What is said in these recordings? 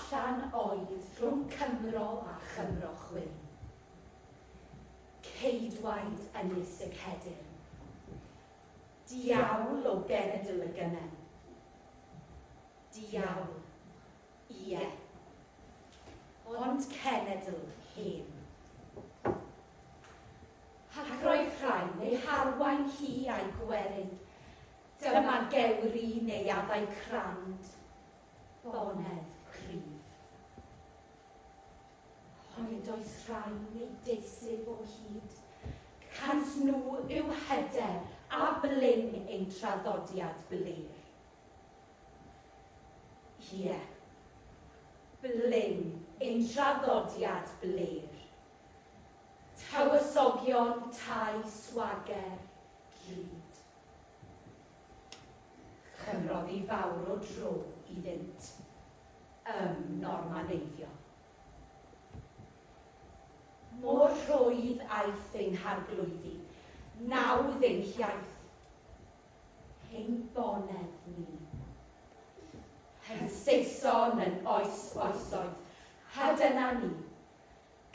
allan oedd rhwng Cymro a Chymro chwyrn. Ceidwaid Ynys y Cedyrn. Diawl o genedl y gynnen. Diawl, ie. Ond cenedl hen. Ac roedd rhain ei harwain hi a'i gwerin. Dyma gewri neuaddau crand, bonedd cryf. Onid oes rhain eu deisyf o hyd? Cant nhw yw hyder a bling ein traddodiad blêr. Ie, bling ein traddodiad blêr. Tywysogion tai swager drud. Chymrodd hi fawr o dro iddynt ym Normaneiddio. Mor rhwydd aeth ein harglwyddi, nawdd ein hiaith, ein bonedd ni. Yn Saeson yn oes oesoedd, a dyna ni.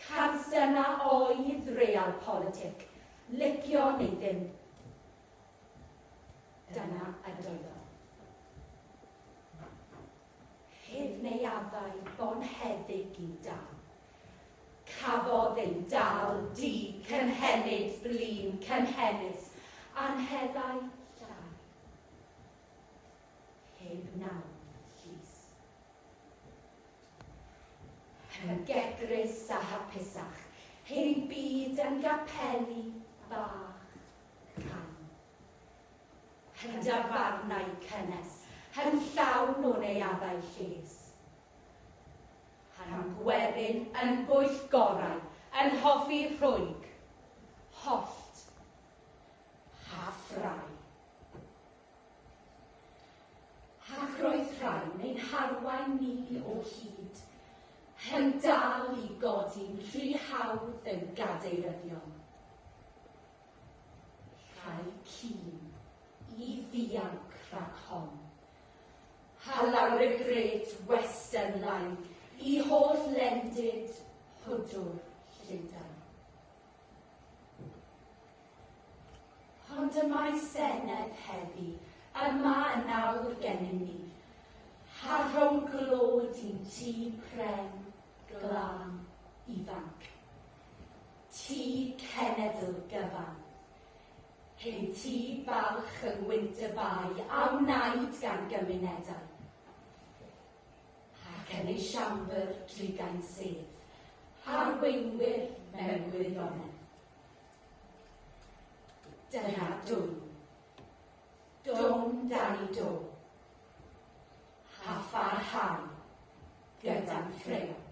Cant dyna oedd realpolitik, licio neu ddim. Dyna ydoedd o. Heb neuaddau bonheddig i'w dal. Cafodd ei dal du, cynhenid, blin, cynhennus, anheddau llai. Heb nawdd llys. Yn gedrus a hapusach, ein byd yn gapeli bach cain. Yn dafarnau cynnes, yn llawn o neuaddau lles. A'n gwerin yn bwyllgorau, yn hoffi rhwyg, hollt a ffrae. Ac roedd rhain ein harwain ni o hyd, yn dal i godi'n rhy hawdd yn gadeiryddion. Rhai cyn i ddianc rhag hon. A lawr y Great Western Line i holl lendid hwdwr Llundain. Ond y mae Senedd heddi yma yn awr gennym ni, a rhwng glod i'n tŷ pren glân ifanc. Tŷ cenedl gyfan. Ein tŷ balch yng ngwynt y bae a wnaed gan gymunedau. Ac yn ei siambr drigain sedd, arweinwyr mewn gwirionedd. Dyna dwn. Dwn dan i do. A pharhau gyda'n ffreon.